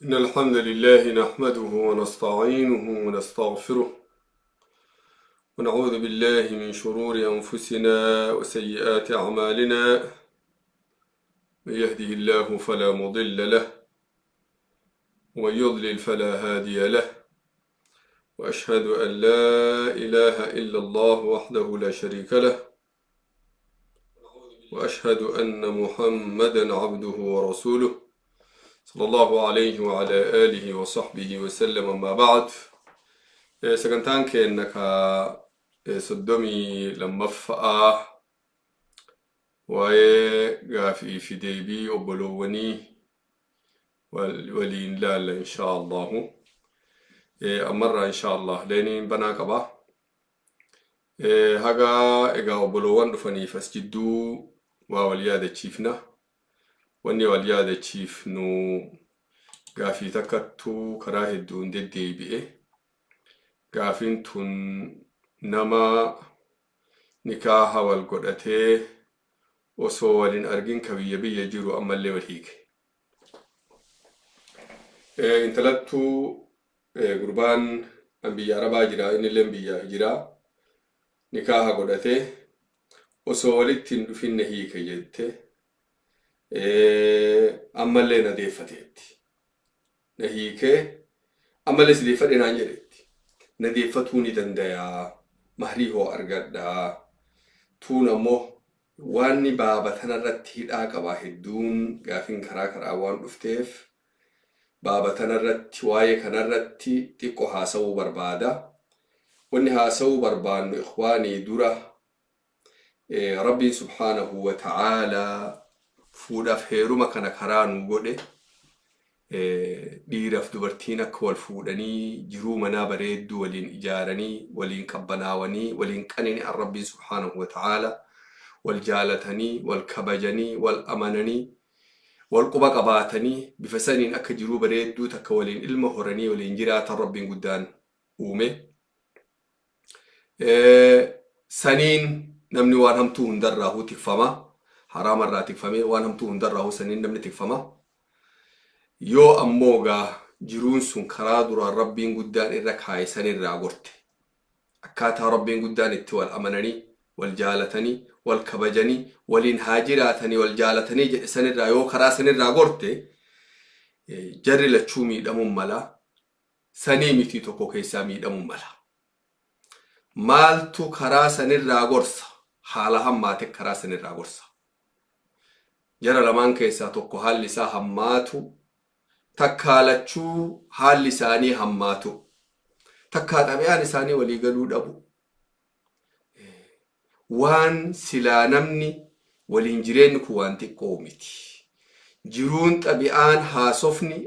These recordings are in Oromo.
إن الحمد لله نحمده ونستعينه ونستغفره ونعوذ بالله من شرور أنفسنا وسيئات أعمالنا، من يهده الله فلا مضل له ومن يضلل فلا هادي له، وأشهد أن لا إله إلا الله وحده لا شريك له، وأشهد أن محمدا عبده ورسوله صلى الله عليه وعلى آله وصحبه وسلم. أما بعد، sagantaan keenna ka 32ffaa waa'ee gaafii fi deebii obboloowwanii waliin laalla inshaa Allahu. Ammarraa inshaa Allah leeniin banaa qaba. Haga egaa obboloowwan dhufaniif as jidduu waa wal yaadachiifna. Wanni wal yaadachiifnu gaafii takkattuu karaa hedduun deddeebi'e. Gaafiin tun nama nikaaha wal godhatee osoo wal hin argin ka biyya biyya jiru ammallee wal hiike. Intalattuu gurbaan an biyya Arabaa jira, innilleen biyya jira, nikaaha godhatee osoo walitti hin dhufin na hiike jette, ammallee na deeffateetti. Na hiikee ammallee si deeffadhe naan jedhetti. Na deeffatuu ni dandayaa, mahrii hoo argadhaa? Tuun ammoo waanni baaba tanarratti hidhaa qaba hedduun gaafiin karaa karaa waan dhufteef baaba tanarratti, waa'ee kanarratti xiqqo haasawuu barbaada. Wanni haasawuu barbaannu, ikhwaanii, dura Rabbiin subhaanahu wa ta'aalaa fuudhaaf heeruma kana karaa nu godhe, dhiiraaf dubartiin akka wal fuudhanii jiruu manaa bareedduu waliin ijaaranii, waliin qabbanaawanii, waliin qanini'an, Rabbiin subhaanahu wa ta'aalaa wal jaalatanii, wal kabajanii, wal amananii, wal quba qabaatanii, bifa saniin akka jiruu bareedduu takka waliin ilma horanii waliin jiraatan Rabbiin guddaan uume. Saniin namni waan hamtuu hundarraahuu tikfama. Haraamarraa tikfamee, waan hamtuu hundarraahuu saniin namni tikfama. Yoo ammoo gaa jiruun sun karaa duraan Rabbiin guddaan irra kaaye sanirraa gorte, akkaataa Rabbiin guddaan itti wal amananii, wal jaalatanii, wal kabajanii, waliin haa jiraatanii, wal jaalatanii jedhe sanirraa yoo karaa sanirraa gorte, jarri lachuu miidhamuun mala, sanii miti tokko keessaa miidhamuun mala. Maaltu karaa sanirraa gorsa? Haala hammaate karaa sanirraa gorsa. Jara lamaan keessaa tokko haalli isaa hammaatu, takkaa lachuu haalli isaanii hammaatu, takkaa xabi'aan isaanii walii galuu dhabu. Waan silaa namni waliin jireenyi kun waan xiqqoo miti. Jiruun, xabi'aan, haasofni,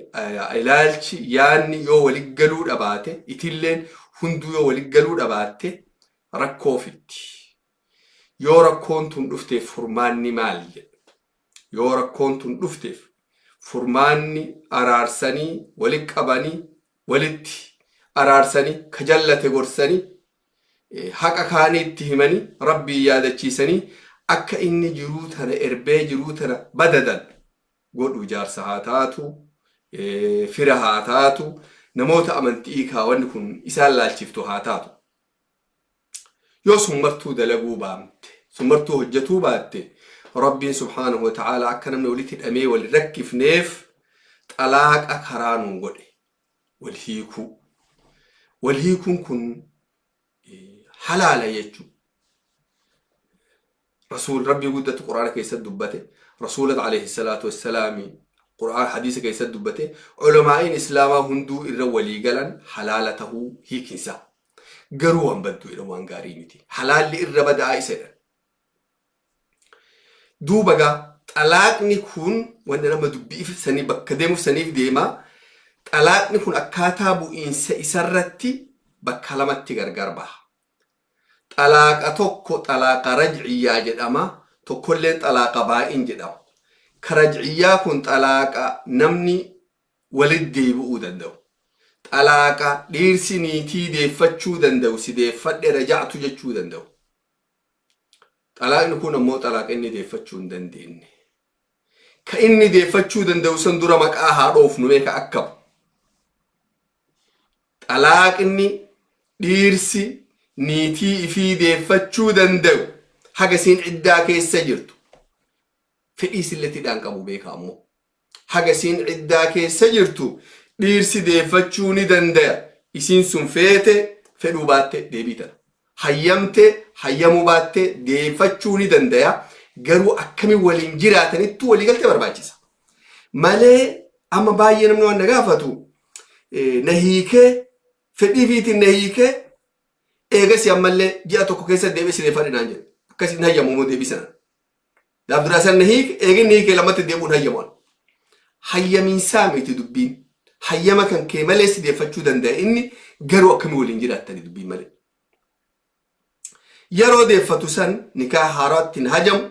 ilaalchi, yaanni yoo wali galuu dhabaate, itilleen hunduu yoo wali galuu dhabaatte, rakkoo fiddi. Yoo rakkoon tun dhufteef furmaanni maal jedha? Yoo rakkoon tun dhufteef furmaanni araarsanii, wali qabanii, walitti araarsanii, ka jallate gorsanii, haqa kaanii itti himanii, Rabbiin yaadachiisanii, akka inni jiruu tana erbee jiruu tana badadan godhu, jaarsa haa taatu, fira haa taatu, namoota amantii kaawanni kun isaan laalchiftu haa taatu. Yoo sun martuu dalaguu baamte, sun martuu hojjetuu baatte, Rabbiin subhaanahu wa ta'ala akka namni walitti hidhamee wal rakkifneef xalaaqa karaa nuu godhe, wal hiikuu. Wal hiikuun kun halaala jechuu. Rasuul Rabbii guddatu Quraana keessatti dubbate, Rasuulat alayhi salaatu wassalaami Qur'aan hadiisa keessatti dubbate, ulamaa'iin Islaamaa hunduu irra walii galan halaala tahuu hiikinsa. Garuu waan badduu jedhan, waan gaarii miti. Halaalli irra badaa isa jedhan. Duuba gaa xalaaqni kun wanni nama dubbiif sanii bakka deemuuf saniif deema. Xalaaqni kun akkaataa bu'iinsa isarratti bakka lamatti gargar baha. Xalaaqa tokko xalaaqa raj'iyyaa jedhama, tokkolleen xalaaqa baa'in jedhama. Ka raj'iyyaa kun xalaaqa namni walitti deebi'uu danda'u. Xalaaqa dhiirsi niitii deeffachuu danda'u, si deeffadhe, raja'tu jechuu danda'u. Xalaaqni kun ammoo xalaaqa inni deeffachuu hin dandeenye. Ka inni deeffachuu danda'u san dura maqaa haa dhoofnu mee ka akkam. Xalaaqni dhiirsi niitii ifii deeffachuu danda'u haga isiin ciddaa keessa jirtu, fedhii silletiidhaan qabu beeka, ammoo haga isiin ciddaa keessa jirtu dhiirsi deeffachuu ni dandaya. Isiin sun feete fedhuu baatte, deebii tana hayyamte hayyamuu baatte, deeffachuu ni dandaya. Garuu akkami waliin jiraatanittu waliigaltee barbaachisa malee, amma baay'ee namni waan na gaafatu, na hiikee, fedhii fiitiin na hiikee, eegasi ammallee ji'a tokko keessa deebi'ee si deeffadhe naan jedhe. Akkasiin hayyamu immoo deebii sana. Gaaf duraa san na hiike, eeginni hiikee lamatti deebi'uun hayyamu. Hayyamiinsaa miti dubbiin. Hayyama kan kee malee si deeffachuu danda'a inni, garuu akkamii waliin jiraattani dubbiin malee. Yeroo deeffatu san nikaa haarawaatti hin hajamu,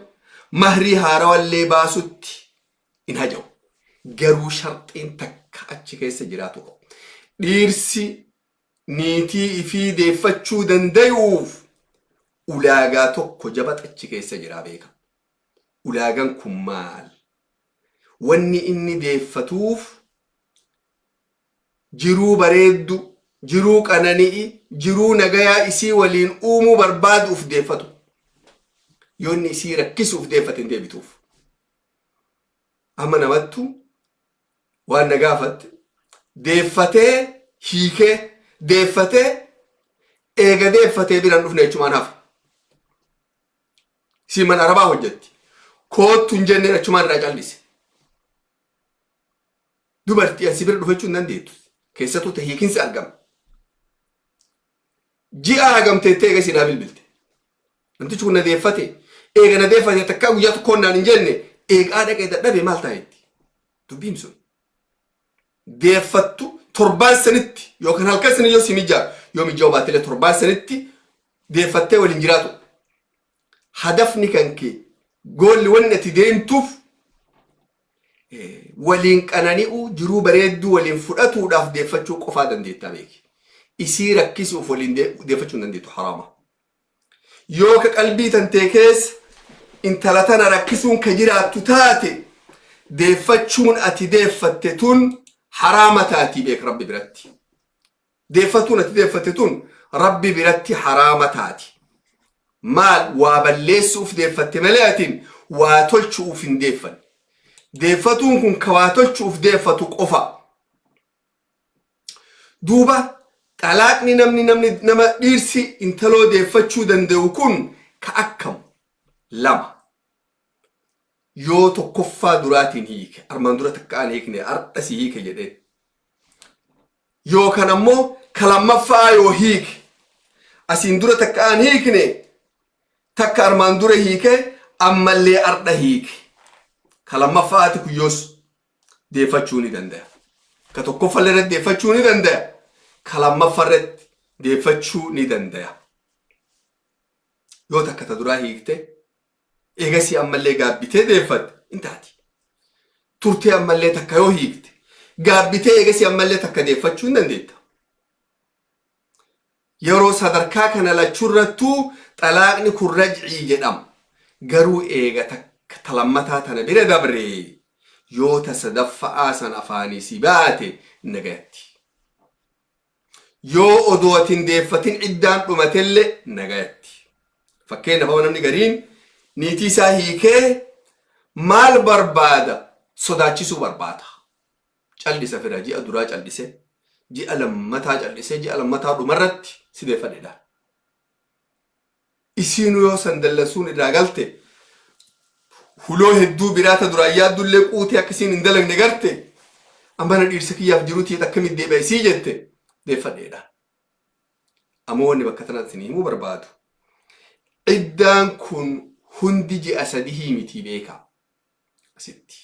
mahrii haarawallee baasutti hin hajamu. Garuu sharxiin takka achi keessa jiraatu qabu. Dhiirsi niitii ifii deeffachuu dandayuuf ulaagaa tokko jabat achi keessa jiraa beeka. Ulaagaan kun maal? Wanni inni deeffatuuf jiruu bareeddu, jiruu qanani'i, jiruu nagayaa isii waliin uumuu barbaaduuf deeffatu. Yoo inni isii rakkisuuf deeffate, hin deebituuf. Amma namattu waan na gaafatte, deeffatee hiikee, deeffatee, eega deeffatee biraan dhufne jechumaan hafe. Isii mana arabaa hojjetti. Koottu hin jenneen, achumaan irraa callise. Dubartii ansi bira dhufachuu hin dandeettu. Keessattuu ta hiikinsi argama. Ji'a hagamteettee eega sinaa bilbilte. Namtichi kun na deeffate. Eega na deeffate takkaa guyyaa tokkoon naan hin jenne, eegaa dhaqee dadhabe, maal taa'etti? Dubbiin sun. Deeffattu torbaan sanitti yookaan halkan sanii yoo si mijaa, yoo mijaa'u baatelee torbaan sanitti deeffattee waliin jiraatu. Hadafni kan kee, goolli wanni ati deemtuuf, waliin qanani'uu, jiruu bareedduu waliin fudhatuudhaaf deeffachuu qofaa dandeettaa beeki. Isii rakkisuuf waliin deeffachuu hin dandeettu, haraama. Yoo ka qalbii tantee keessa intala tana rakkisuun ka jiraattu taate, deeffachuun ati deeffatte tun haraama taatii beek Rabbi biratti. Deeffatuun ati deeffatte tun Rabbi biratti haraama taati. Maal, waa balleessuuf deeffatte malee atiin waa tolchuuf hin deeffanne. Deeffatuun kun ka waa tolchuuf deeffatu qofa. Duuba xalaaqni namni nama dhiirsi intaloo deeffachuu danda'u kun ka akkam? Lama. Yoo tokkoffaa duraatiin hiike, armaan dura takka aan hiikne, ardha si hiike jedheen. Yookaan ammoo ka lammaffaa yoo hiike, asiin dura takka aan hiikne, takka armaan dura hiike, ammallee ardha hiike. Ka lammaffaati kun yoos deeffachuu ni danda'a. Ka tokkoffallee irratti deeffachuu ni danda'a. Ka lammaffaa irratti deeffachuu ni danda'a. Yoo takka ta duraa hiikte, eegasii ammallee gaabbitee deeffatte, hin taati. Turtee ammallee takka yoo hiikte, gaabbitee eegasii ammallee takka deeffachuu hin dandeetta. Yeroo sadarkaa kana lachurrattuu xalaaqni kun raj'ii jedhama. Garuu eega takka ta lammataa tana bira dabre, yoo ta sadaffa'aa san afaanii si baate, nagayatti. Yoo odoo ati hin deeffatin iddaan dhumatellee, nagayatti. Fakkeenyaaf, amma namni gariin niitii isaa hiikee maal barbaada? Sodaachisuu barbaada. Callisa fira, ji'a duraa callise, ji'a lammataa callise, ji'a lammataa dhumarratti si deeffadhedha. Isiinuu yoo san dallansuun irraa galte, huloo hedduu biraa ta duraan yaaddullee quutee akka isiin hin dalagne garte, amma na dhiirsa kiyyaaf jiru tiyya akkamitti deebi'a isii jette, deeffadheedha. Ammoo wanni bakka tanatti isin himuu barbaadu, iddaan kun hundi ji'a sadihii miti beeka asitti.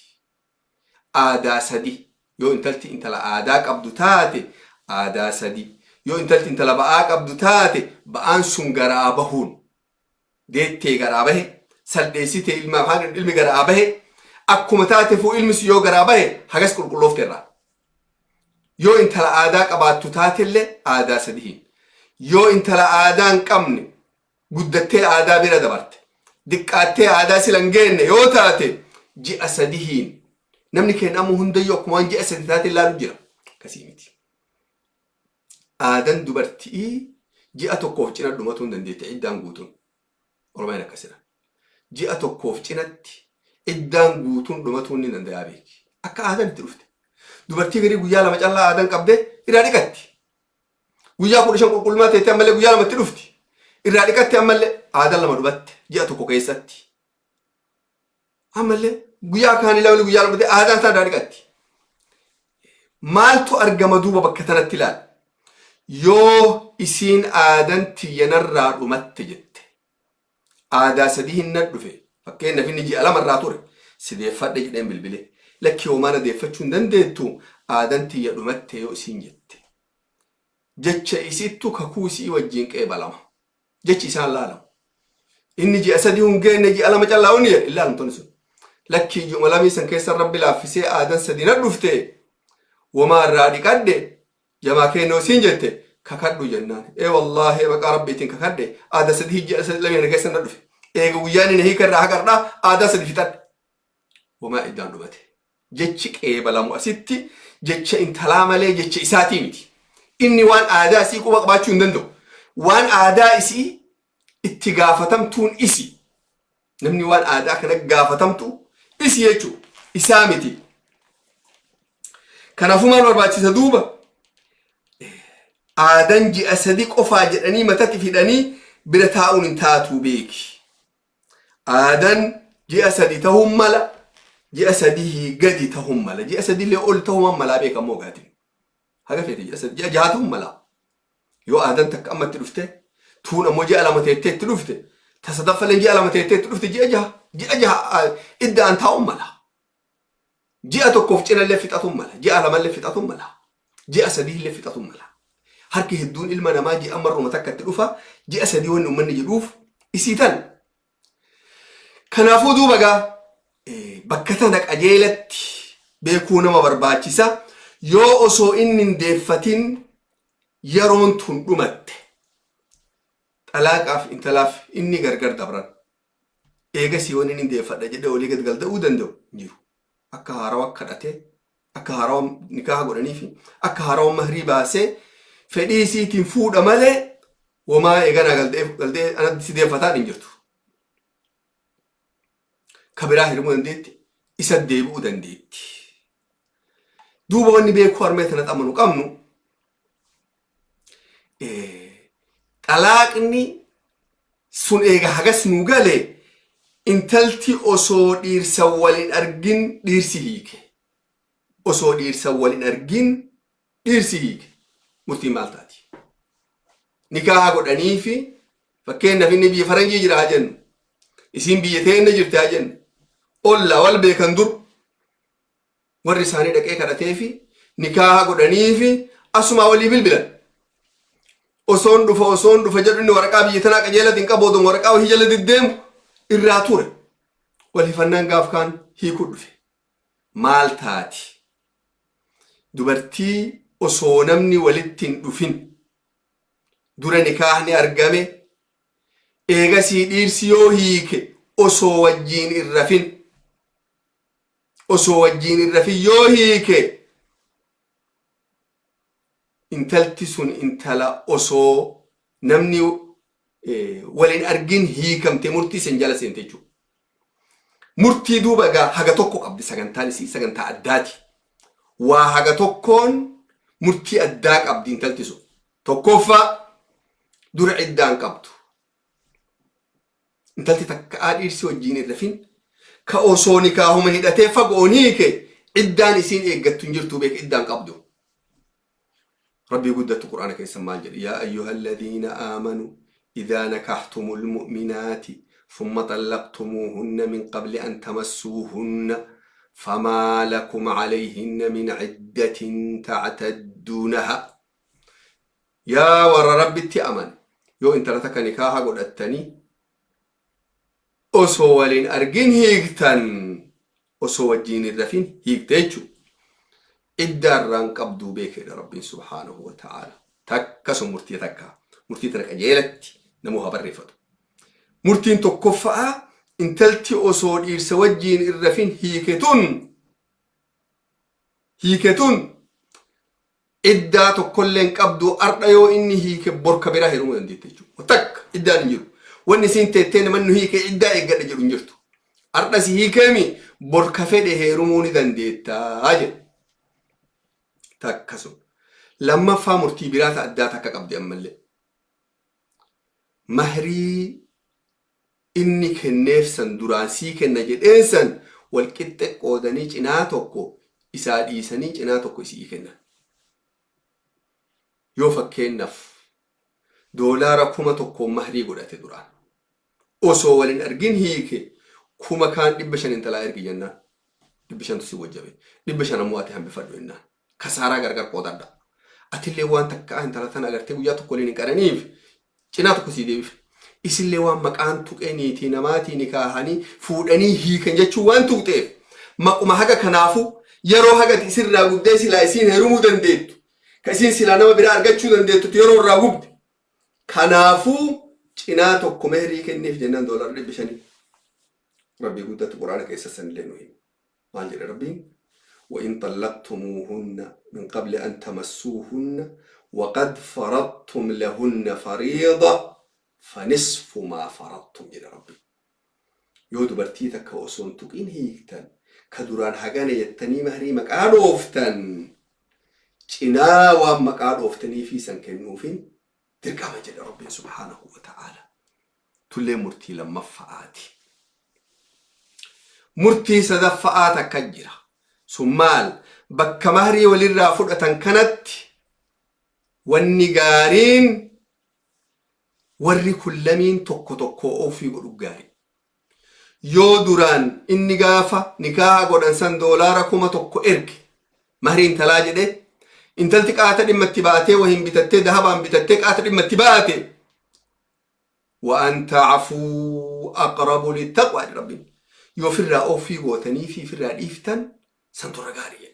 Aadaa sadi, yoo intalti intala aadaa qabdu taate aadaa sadi, yoo intalti intala ba'aa qabdu taate, ba'aan sun garaa bahuun, deettee garaa bahe, salpheessitee ilma afaan ilmi garaa bahe, akkuma taate fuu ilmi sun yoo garaa bahe hagas qulqulloofte irraa. Yoo intala aadaa qabaattu taatellee aadaa sadihiin, yoo intala aadaa hin qabne, guddattee aadaa bira dabarte, diqqaattee aadaa sila hin geenne yoo taate, ji'a sadihiin. Namni keenya ammoo hundayyuu akkuma waan ji'a 3 taate ilaalu jira. Akkasii miti. Aadan dubarti'ii ji'a tokkoof cina dhumatuu hin dandeetti iddaan guutuun. Oromaan akkasidha. Ji'a tokkoof cinatti iddaan guutuun dhumatuun ni danda'a beeki. Akka aadan itti dhufte. Dubartii garii guyyaa 2 callaa aadan qabdee irraa dhiqatti. Guyyaa 15 qulqullummaa teettee ammallee guyyaa 2 itti dhufti. Irraa dhiqatti ammallee aadan 2 dhumatte ji'a tokko keessatti. Ammallee guyyaa kaanii lama guyyaa 2 ta'e aadaan isaa irraa dhiqatti. Maaltu argama duuba bakka tanatti ilaali. Yoo isiin aadan tiyyanarraa dhumatte jette. Aadaa 3 hin dhufe. Fakkeenyaaf inni ji'a 2 irraa ture. Si deeffadhe jedheen bilbile. Lakki homaa na deeffachuu hin dandeettu aadan tiyya dhumatte yoo isiin jette. Jecha isittu kakuu isii wajjin qeebalama. Jechi isaan laalamu. Inni ji'a 3 hin geenne ji'a 2 callaa inni jedhe ilaalamtoonni sun. Lakkii ji'uma lamii san keessa rabbi laaffisee aadan 3 na dhufte womaa irraa dhiqadhe jamaa kennoo siin jette kakadhu jennaan. Ee wallaahi maqaa rabbiitiin kakadhe aadaa 3 ji'a 3 lamii kana keessa na dhufe. Eega guyyaan inni hiika irraa haqardhaa aadaa 3 fixadhe. Womaa iddaan dhumate. Jechi qeebalamu asitti jecha intalaa malee jecha isaatii miti. Inni waan aadaa isii quba qabaachuu hin danda'u. Waan aadaa isii itti gaafatamtuun isi. Namni waan aadaa kana gaafatamtu isi jechuudha. Isaa miti. Kanaafuu maal barbaachisa duuba? Aadan ji'a 3 qofaa jedhanii matatti fidhanii bira taa'uun hin taatu beeki. Aadan ji'a 3 ta'uun mala, ji'a 3 gadi ta'uun mala, ji'a 3 illee ol ta'uun malaa beekamoo gaatiin. Haga feete ji'a 3, ji'a 6 ta'uun mala. Yoo aadan takka amma itti dhufte, tuun ammoo ji'a 2 teettee itti dhufte, ta sadaffallee ji'a 2 teettee itti dhufte ji'a 6, ji'a 6 iddaan taa'uun mala. Ji'a tokkoof cinallee fixatuun mala, ji'a lamallee fixatuun mala, ji'a 3 illee fixatuun mala. Harki hedduun ilma namaa ji'a marruma takka itti dhufa, ji'a 3 wanni uummanni jedhuuf isii tan. Kanaafuu duuba gaa bakka tana qajeelatti beekuu nama barbaachisa. Yoo osoo inni hin deeffatin yeroon tun dhumatte xalaaqaaf intalaaf inni gargar dabran. Eegasii wanni inni deeffadha jedhee olii gad galda'uu danda'u hin jiru. Akka haarawa kadhatee, akka haarawa nikaaha godhanii fi akka haarawa mahrii baasee fedhii isiitiin fuudha malee womaa eeganaa galdee anatti si deeffataan hin jirtu. Ka biraa hirmuu dandeetti, isa deebi'uu dandeetti. Duuba wanni beekuu harmee tana xamanu qabnu xalaaqni sun eega hagas nu gale intalti osoo dhiirsa wal hin argin dhiirsi hiike. Osoo dhiirsa wal hin argin dhiirsi hiike. Murtiin maal taati? Nikaaha godhanii fi fakkeenyaaf inni biyya faranjii jira haa jennu. Isiin biyya teenna jirti haa jennu. Ollaa wal beekan dur warri isaanii dhaqee kadhatee fi nikaaha godhanii fi asumaa walii bilbilan. Osoon dhufa osoon dhufa jedhu inni waraqaa biyya tanaa qajeelatti hin qabu oduma waraqaa wahii jala deddeemu irraa ture. Wal hifannaan gaaf kaan hiikuu dhufe. Maal taati? Dubartii osoo namni walitti hin dhufin dura nikaahni argame eegasii dhiirsi yoo hiike osoo wajjiin hin rafin osoo wajjiin hin rafin yoo hiike intalti sun intala osoo namni waliin argin hiikamte murtii san jala seente jechuudha. Murtii duuba egaa haga tokko qabdi sagantaan isii sagantaa addaati. Waa haga tokkoon murtii addaa qabdi intalti sun. Tokkoffaa dura iddaan qabdu. Intalti takka dhiirsi wajjiin hin rafin ka osoo nikaahuma hidhatee fagoon hiike iddaan isiin eeggattu hin jirtu beek iddaan qabdu. Rabbii guddattu Qur'aana keessa maal jedhe? Yaa ayyuha alladhiina aamanu idhaa nakahtumul mu'minaati thumma xallaqtumuuhunna min qabli an tamassuuhunna famaa lakum alayhinna min iddatin ta'tadduunaha. Yaa warra Rabbitti amane yoo intala takka nikaaha godhattanii osoo waliin argin hiiktan osoo wajjiin hin rafin hiikte jechuudha. Iddaa irraan qabduu beekedha Rabbiin subhaanahu wa ta'aala. Takka sun murtii takka. Murtii tana qajeelatti namuu haa barreeffatu. Murtiin tokkoffaa intalti osoo dhiirsa wajjiin hin rafin hiike tun hiike tun Iddaa tokkollee hin qabdu. Ardha yoo inni hiike borka biraa heerumuu dandeette jechuudha. Takka iddaan hin jiru. Wanni isiin teettee namanni nu hiike iddaa eeggadha jedhu hin jirtu. Ardha si hiikeemi, borka fedhe heerumuu ni dandeettaa jedhu. Takka sun. Lammaffaa, murtii biraa ta addaa takka qabdi ammallee. Mahrii inni kenneef san, duraan sii kenna jedheen san, wal qixxe qoodanii cinaa tokko isaa dhiisanii cinaa tokko isii kennan. Yoo fakkeenyaaf $1,000 mahrii godhate duraan, osoo walin argin hiike, 1500 intalaa ergi jennaan, 500tu si wajjabe, 500 ammoo ati hambifadhu jennaan, kasaaraa gargar qoodadha. Atillee waan takkaa intala tana agartee guyyaa tokko waliin hin qaraniif cinaa tokko sii deebif. Isillee waan maqaan tuqee niitii namaatii ni kaahanii fuudhanii hiikan jechuun waan tuqxeef, maquma haga kanaafuu yeroo hagati isirraa gubdee silaa isiin heerumuu dandeettu, ka isiin silaa nama biraa argachuu dandeettutu yeroo irraa gubde. Kanaafuu cinaa tokko mehrii kenniif jennaan $500. Rabbii guddatu Quraana keessa sanillee nu hima. Maal jedhe Rabbiin? وإن طلقتموهن من قبل أن تمسوهن وقد فرضتم لهن فريضة فنصف ما فرضتم jedhe Rabbi. Yoo dubartii takka osoo hin tuqin hiiktan, ka duraan hagana jettanii mahrii maqaa dhooftan, cinaa waan maqaa dhooftanii fi san kennuufin dirqama jedhe Rabbiin سبحانه وتعالى. Tullee murtii lammaffa'aati. Murtii sadaffa'aa takka jira. Sun maal? Bakka mahrii walirraa fudhatan kanatti wanni gaariin warri kun lamiin tokko tokko ofii godhu gaarii. Yoo duraan inni gaafa nikaaha godhan san $1,000 erge mahrii intalaa jedhe, intalti qaata dhimma itti baatee wahin bitattee, dahabaan bitattee qaata dhimma itti baate, وأن تعفوا أقرب للتقوى rabbiin. Yoo ofirraa ofii gootanii fi ofirraa dhiiftan santurra gaarii.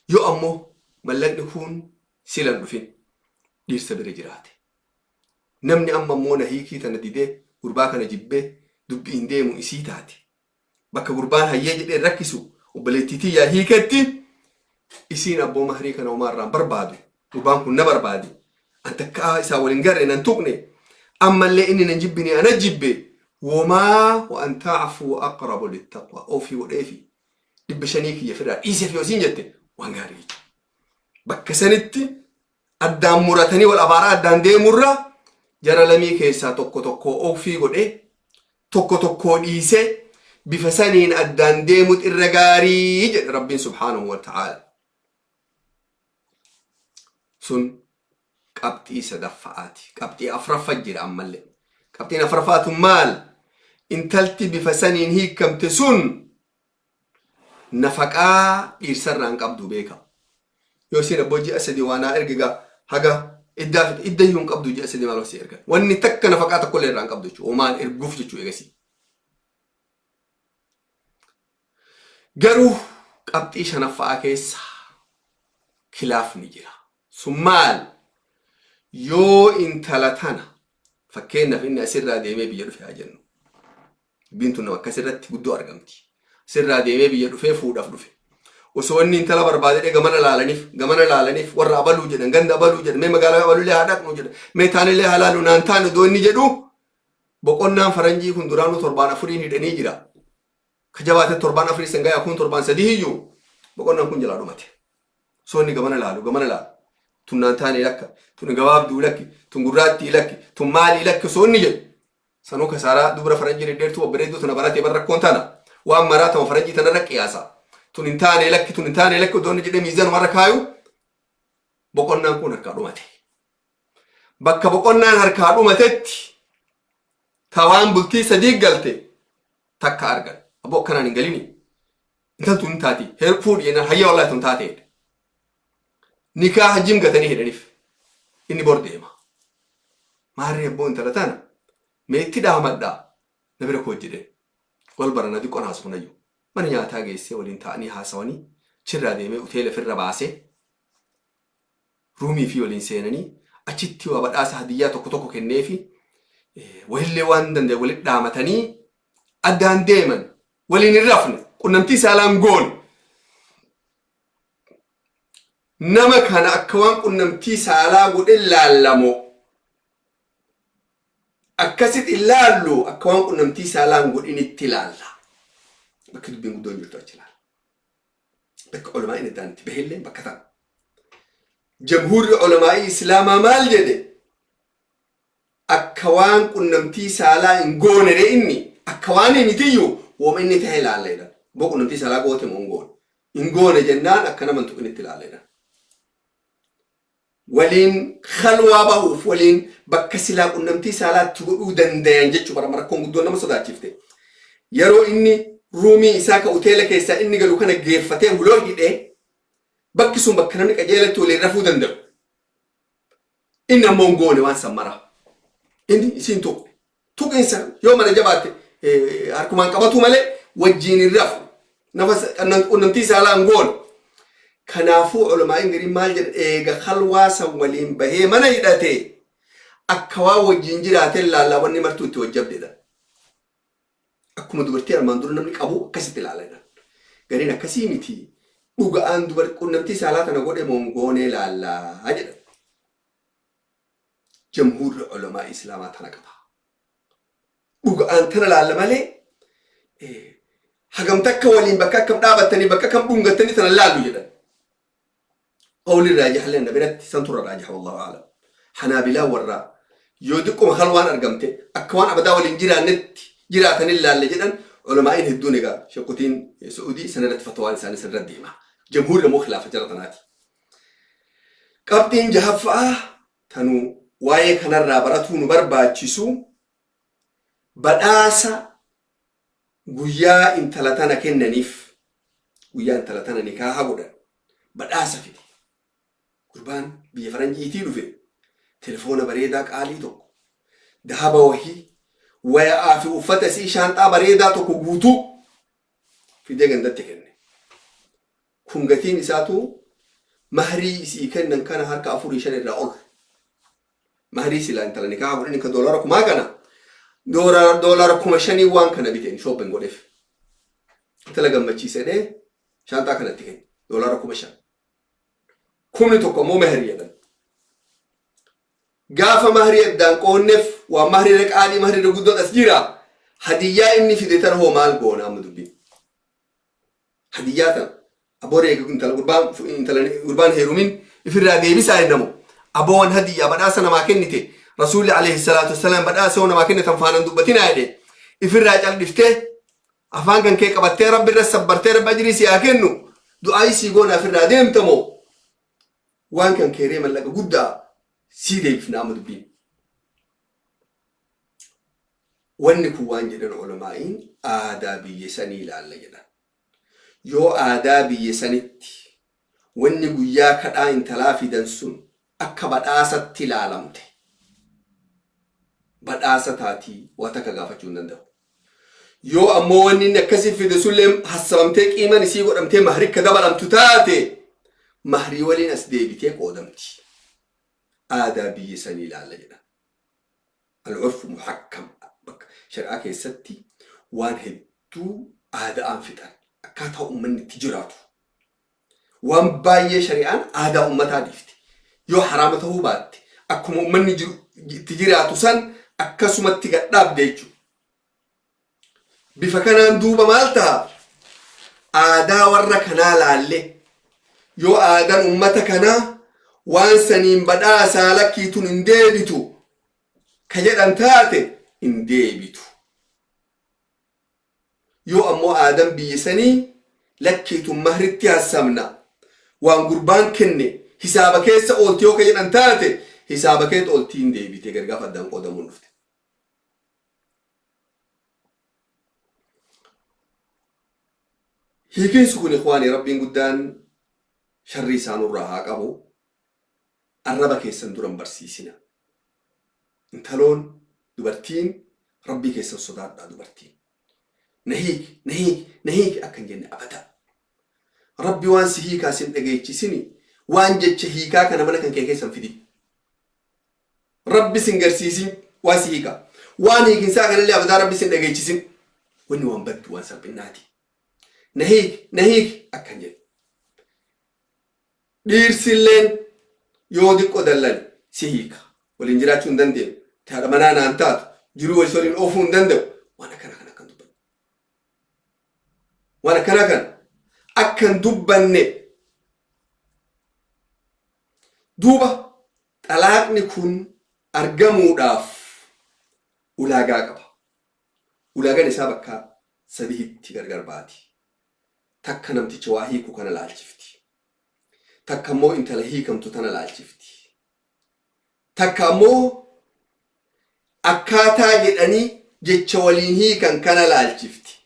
Yoo ammoo mallaqni kun silan dhufin dhiirsa bira jiraate, namni amma ammoo na hiikii tana didee gurbaa kana jibbee dubbii hin deemu isii taate, bakka gurbaan hayyee jedhee rakkisu obboleettii tiyyaa hiiketti, isiin abboo mahrii kana homaa irraan barbaadu, gurbaan kun na barbaade, an takkaa isaa waliin garre nan tuqne, ammallee inni nan jibbine ana jibbe, womaa وأن تعفوا أقرب للتقوى ofii godheefi 500 kiyya firraa dhiiseef yoo isiin jette waan gaarii jechuudha. Bakka sanitti addaan muratanii wal abaaraa addaan deemurra, jara lamii keessaa tokko tokko ofii godhee tokko tokko dhiisee bifa saniin addaan deemut irra gaarii jedhe Rabbiin سبحانه وتعالى. Sun qabxii sadaffa'aati. Qabxii afraffa jira ammallee. Qabxiin afraffaatu maal? Intalti bifa saniin hiikamte sun nafaqaa dhiirsarraa hin qabdu, beeka. Yoo isin abboo ji'a 3 waa naa ergigaa haga iddaa fixe, idda iyyuu hin qabdu, ji'a 3 maal si ergan? Wanni takka nafaqaa tokkollee irraa hin qabdu jechuudha. Homaan erguuf jechuu eegasii. Garuu qabxii shanaffaa keessa kilaafni jira. Sun maal? Yoo intala tana fakkeenyaaf inni asirraa deemee biyya dhufe haa jennu. Dubbiin tun nama akkasirratti guddoo argamti. Asirraa deemee biyya dhufee fuudhaaf dhufe. Osoo inni intala barbaadee gamana laalaniif gamana laalaniif, warra abaluu jedhan, ganda abaluu jedhan, mee magaalaa abaluulee haa dhaqnu jedhan, mee taanillee haa laalu, naan taane odoo inni jedhu, boqonnaan faranjii kun duraanuu torbaan afuriin hidhanii jira. Ka jabaate torbaan afurii san gayaa, kun torbaan sadii hiyyuu boqonnaan kun jalaa dhumate. Osoo inni gamana laalu gamana laalu, tun naan taane lakka, tun gabaabduu lakki, tun gurraattii lakki, tun maalii lakki osoo inni jedhu, sanuu kasaaraa dubra faranjii dhedheertuu babbareedduu tana baratee bar rakkoon tana waan maraa tama faranjii tanarra qiyaasa, tun hin taane lakki, tun hin taane lakki odoo inni jedhee miizanumarra kaayu boqonnaan kun harkaa dhumate. Bakka boqonnaan harkaa dhumatetti tawaan bultii sadii galte takka argan. Aboo, akkanaan hin galini. Intaltu hin taati. Fuudhi jennaan, hayya wallaahi tun taate jedhe. Nikaa jim gatanii hidhaniif. Inni bor deema. Maarree abboo, intala tana mee itti dhaamadhaa na bira koo jedheen. Wal barana diqqoon haasofnayyuu. Mana nyaataa geessee waliin taa'anii haasawanii, achirraa deemee hoteela ofirra baasee roomii fi waliin seenanii, achitti waa badhaasa hadiyyaa tokko tokko kenneefi, wahillee waan danda'e walitti dhaamatanii addaan deeman. Waliin hin rafne, qunnamtii saalaan goone. Nama kana akka waan qunnamtii saalaa godhe laallamo? Akkasit ilaallu, akka waan qunnamtii saalaa hin godhinitti ilaalla. Bakki dubbiin guddoon jirtu achi ilaalla. Bakka ulamaa inni addaan itti bahillee bakka tana. Jamhuurri ulamaa'ii Islaamaa maal jedhe? Akka waan qunnamtii saalaa hin goone re, inni akka waan mitiyyuu wooma inni ta'e ilaalla jedhan. Boo, qunnamtii saalaa goote moo hin goone? Hin goone jennaan akka nama hin tuqinitti ilaalla jedhan. Waliin khalwaa bahuuf, waliin bakka silaa qunnamtii saalaatti godhuu dandayan jechuu bara rakkoon guddoon nama sodaachifte. Yeroo inni roomii isaa ka hoteela keessaa inni galu kana geeffatee huloo hidhee, bakki sun bakka namni qajeelatti waliin rafuu danda'u. Inni ammoo hin goone waan san mara. Inni isiin tuqne. Tuqinsa yoo mana jabaatte harkumaan qabatu malee wajjiin hin rafu. Nafa qunnamtii saalaa hin goone. Kanaafuu ulamaa'iin gariin maal jedhan? Eega khalwaa san waliin bahee mana hidhate, akka waan wajjiin jiraateen laallaa, wanni martuu itti wajjabdedha. Akkuma dubartii armaan dura namni qabu akkasitti ilaala jedhan. Gariin akkasii miti. Dhuga'aan dubar qunnamtii saalaa tana godhe moo hin goonee laallaa jedhan. Jamhuurri ulamaa Islaamaa tana qaba. Dhuga'aan tana laalla malee hagam takka waliin bakka akkam dhaabattanii, bakka akkam dhungattanii tana laallu jedhan. Qawli raajiha na biratti san turra raajiha, wallahu a'lam. Hanaabilaa warraa yoo diqquma khalwaan argamte akka waan abadaa waliin jiraannetti jiraatanii laalle jedhan. Ulamaa'iin hedduun egaa sheekotiin Su'udii sanarratti fatwaan isaanii sanarratti deema. Jamhuurri immoo khilaafa jara tanaati. Qabxiin jahaffaa tanu waa'ee kanarraa baratuu nu barbaachisu, badhaasa guyyaa intala tana kennaniif, guyyaa intala tana nikaaha godhan badhaasa fide. Gurbaan biyya faranjiitii dhufe telefoona bareedaa qaalii tokko, dahaba wahii, waya'aa fi uffata isii shaanxaa bareedaa tokko guutuu fidee gandatti kenne. Kun gatiin isaatu mahrii isii kennan kana harka afurii shan irraa ol. Mahrii silaa intala nikaaha godhani ka $10,000 kana $5,000 waan kana biteen shopping godheef. Intala gammachiisedhee shaanxaa kanatti kenne $5,000. 10,000 ammoo mahrii jedhan. Gaafa mahrii addaan qoonneef waan mahrii irra qaalii, mahrii irra guddoon as jira. Hadiyyaa inni fide tana hoo maal goona amma dubbiin? Hadiyyaa tana aboo eega intala gurbaan intala gurbaan heerumin ifirraa deebisaa jennamu. Aboon hadiyyaa badhaasa namaa kennite, Rasuulli alayhi salaatu wassalaam badhaasa yoo namaa kennitan faanan dubbatinaa jedhe, ifirraa cal'iftee afaan kan kee qabattee Rabbi irra sabbartee Rabbi ajrii si haa kennu du'aa sii goona ifirraa deemtamoo waan kan keeree mallaqa guddaa sii deebifna amma dubbiin? Wanni kun waan jedhan ulamaa'iin, aadaa biyya sanii ilaalla jedhan. Yoo aadaa biyya sanitti wanni guyyaa kadhaa intalaa fidan sun akka badhaasatti ilaalamte, badhaasa taatii, waa takka gaafachuu hin danda'u. Yoo ammoo wanni inni akkasii fide sunillee hassabamtee qiiman isii godhamtee mahrikka dabalamtu taate, mahrii waliin as deebitee qoodamti. Aadaa biyya sanii ilaalla jedhan. Al-urfu muhakkam, bakka shari'aa keessatti waan hedduu aada'aan fixan, akkaataa uummanni itti jiraatu. Waan baay'ee shari'aan aadaa uummataa dhiifti. Yoo haraama ta'uu baatte akkuma uummanni itti jiraatu san akkasumatti gadhaabde jechuudha. Bifa kanaan duuba maal ta'a? Aadaa warra kanaa laalle, yoo aadaan uummata kanaa waan saniin badhaasaa lakkiitun hin deebitu ka jedhan taate, hin deebitu. Yoo ammoo aadaan biyya sanii lakkiitun mahritti hassamna, waan gurbaan kenne hisaaba keessa oolti yoo ka jedhan taate, hisaaba keessa ooltii, hin deebite gargaaf addaan qoodamuun dhufte. Hiikinsi kun, ikhwaanii, Rabbiin guddaan sharrii isaanurraa haa qabu. Arraba keessan duran barsiisina. Intaloon dubartiin Rabbii keessan sodaadhaa dubartiin. Na hiiki, na hiiki, na hiiki akka hin jenne abada. Rabbi waan si hiikaa sin dhageechisini waan jecha hiikaa kana mana kan kee keessan fidi. Rabbi sin garsiisin waan si hiikaa. Waan hiikinsaa kanallee abadaa Rabbi sin dhageechisin. Wanni waan baddu, waan salphinnaati. Na hiiki, na hiiki akka hin jenne. Dhiirsilleen yoo diqqo dallane si hiika. Waliin jiraachuu hin dandeenyu. Haadha manaa naan taatu. Jiruu wal waliin oofuu hin danda'u. Waan akkana kana akkan dubbanne. Waan akkana kana akkan dubbanne. Duuba xalaaqni kun argamuudhaaf ulaagaa qaba. Ulaagaan isaa bakka sadiitti gargar baati. Takka namticha waa hiiku kana laalchifti. Takka immoo intala hiikamtu tana laalchifti. Takka ammoo akkaataa jedhanii jecha waliin hiikan kana laalchifti.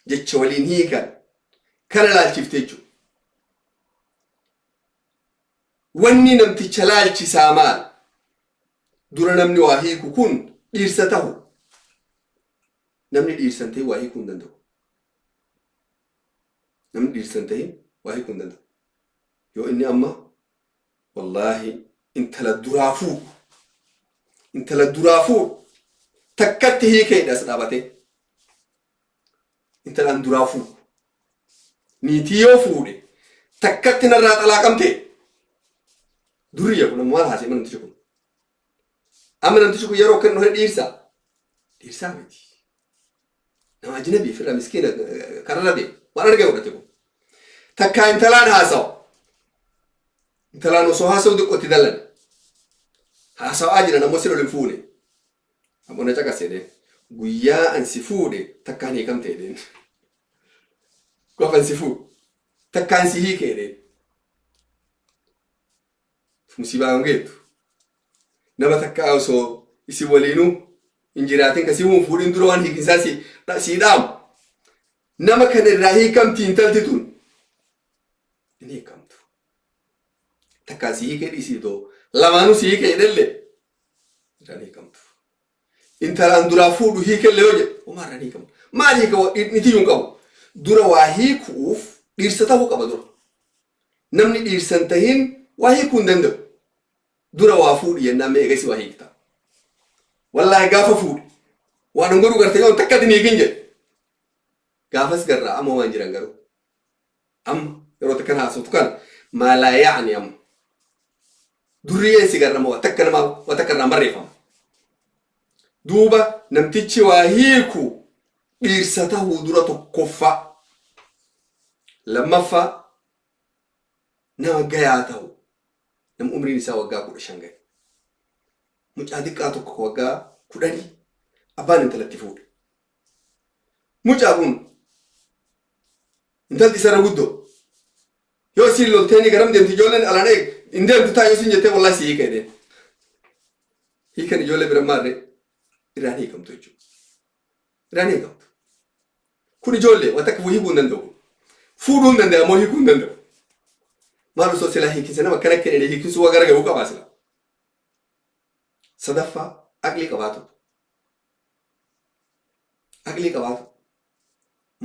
Jecha waliin hiikan kana laalchifti jechuudha. Wanni namticha laalchisaa maal? Dura namni waa hiiku kun dhiirsa tahu. Namni dhiirsa hin ta'in waa hiikuu hin danda'u. Namni dhiirsa hin ta'in waa hiikuu hin danda'u. Yoo inni amma wallaahi intala duraa fuudhu, intala duraa fuudhu takkatti hiikeedha as dhaabatee, intalaan duraa fuudhu niitii yoo fuudhe takkatti narraa xalaaqamte, duriyya kun amma maal haasa'e? Namtichi kun amma, namtichi kun yeroo akkan dhufe dhiirsa dhiirsaa miti, nama ajnabii firra miskiina kararra deemu waan argee godhate kun. Takkaa intalaan haasawa, intalaan osoo haasa'u xiqqootti dallan haasawaa jiran, ammoo sin ol hin fuune, ammoo na caqase jedheen, guyyaa an si fuudhe takkaan hiikamte jedheen, gaafa an si fuudhe takkaan si hiike jedheen. Musiibaa hin geettu. Nama takkaa osoo isin waliinuu hin jiraatin kasii hin fuudhin dura waan hiikinsaa si dhaamu, nama kana irraa hiikamti intalti tun? Hin hiikamtu. Takkaan si hiikee dhiisii, too lamaanuu si hiike jedhellee irraan hiikamtu. Intalaan duraa fuudhu hiikellee yoo jedhe homaa irraan hiikamu. Maal hiika? Nitiyyuu hin qabu. Dura waa hiikuuf dhiirsa ta'uu qaba dura. Namni dhiirsa hin tahin waa hiikuu hin danda'u. Dura waa fuudhi jennaan mee eegasi waa hiikta. Wallaahi gaafa fuudhe waan hin godhu garte yoo takka hin hiikin jedhe. Gaafas garraa amma waan jiran garuu. Amma yeroo takkan haasoftu kana maalaa yaa'ani amma. Durriyyeen si garrama waa takka namaa waa takka irraan barreeffama. Duuba namtichi waa hiiku dhiirsa tahuu dura tokkoffaa. Lammaffaa nama gayaa tahu, nama umriin isaa waggaa 15 gahe. Mucaa xiqqaa tokko waggaa 10 abbaan intalatti fuudhe. Mucaa kun intalti isarra guddoo. Yoo isiin lolteeni garam deemti, ijoolleen alaan eeg hin deemtu taa yoo isiin jettee, wallahi si hiika jedheen. Hiikan ijoollee bira maarree irraan hiikamtu jechuudha. Irraan hiikamtu. Kun ijoollee waan takka hiikuu hin danda'u. Fuudhuu hin danda'u, ammoo hiikuu hin danda'u. Maal osoo silaa hiikinsa nama akkana kennine, hiikinsuu waa gara gahuu qabaa sila. Sadaffaa aqlii qabaatu. Aqlii qabaatu.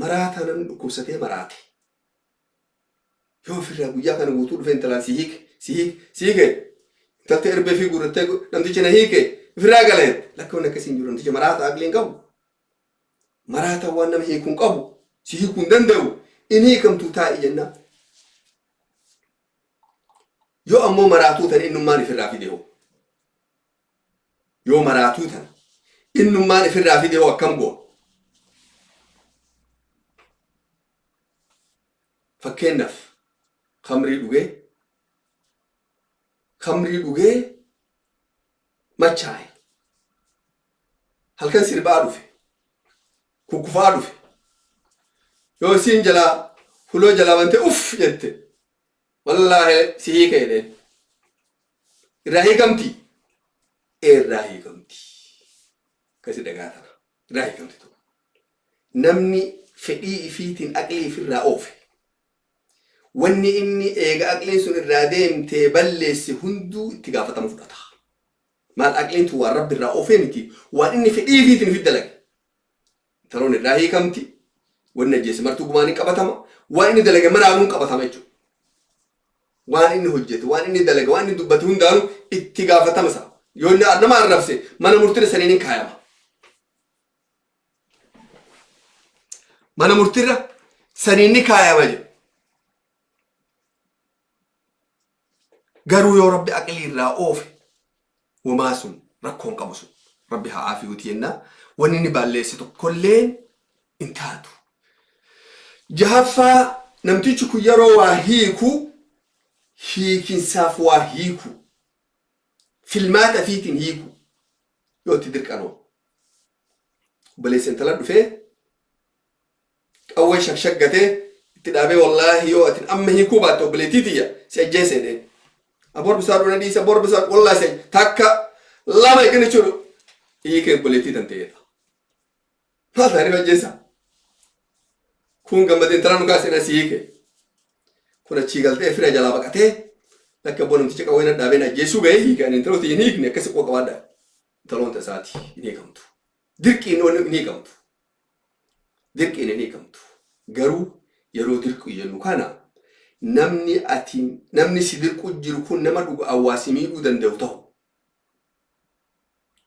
Maraataa, namni dhukkubsatee maraate. Yoo ofirraa guyyaa kana guutuu dhufee intalaan si hiike, si hiike, si hiike, intalti erbee fi guurrattee namtichi na hiike ofirraa gala jette. Lakka wanni akkasii hin jiru, namtichi maraataa aqlii hin qabu. Maraataa waan nama hiikuu hin qabu, si hiikuu hin danda'u, in hiikamtuu taa'i jennaan. Yoo ammoo maraatuu tan innummaan ifirraa fide hoo? Yoo maraatuu tan innummaan ifirraa fide hoo akkam goona? Fakkeenyaaf kamrii dhugee, kamrii dhugee machaa'e, halkan sirbaa dhufe, kukkufaa dhufe, yoo isiin jalaa huloo jalaa bantee uff jette, wallaahi si hiika jedheen, irraa hiikamti, irraa hiikamti. Akkasi dhagaa tana irraa hiikamti tokko. Namni fedhii ifiitiin aqlii ifirraa oofe, wanni inni eega aqliin sun irraa deemtee balleesse hunduu itti gaafatama fudhata. Maal, aqliin tun waan rabbi irraa oofee miti, waan inni fedhii ifiitiin ifit dalage. Intaloon irraa hiikamti, wanni ajjeese martuu gumaan hin qabatama, waan inni dalage maraanuu hin qabatama jechuudha. Waan inni hojjete, waan inni dalage, waan inni dubbate hundaanuu itti gaafatama isaa. Yoo inni nama arrabse mana murtiirra saniin hin kaayama. Mana murtiirra saniin ni kaayama jedhu. Garuu yoo Rabbi aqlii irraa oofe, womaa sun rakkoon qabu sun. Rabbi haa aafiyuuti jennaa. Wanni inni balleesse tokkolleen hin taatu. Jahaffaa, namtichi kun yeroo waa hiiku, hiikinsaaf waa hiiku. Filmaata fiitiin hiiku. Yoo itti dirqanoo. Obboleessa intala dhufee qawwee shakshaggatee itti dhaabee, "Wallaahi yoo atin amma hiikuu baatte obboleettii tiyya si ajjeese," jedheen. "Abor bisaa dhuna dhiisa, abor bisaa, wallaahi si takka lama eeggan jechuudha. Hiikee obboleettii tan ta'eedha. Maal ta'anii ajjeesa? Kun gammadee intala nu kaasee na si hiike. Kun achii galtee fira jalaa baqatee, "Lakka abboo, namticha qawwee na dhaabee na ajjeesuu ga'ee hiike, ani intaloota hin hiikne." Akkasi quba qabaadha. Intaloon tasaati hin hiikamtu. Dirqiin hin hiikamtu. Dirqiin hin hiikamtu. Garuu yeroo dirqu jennu kana, namni ati namni si dirqu jiru kun nama dhuga awwaasi miidhuu danda'u ta'u.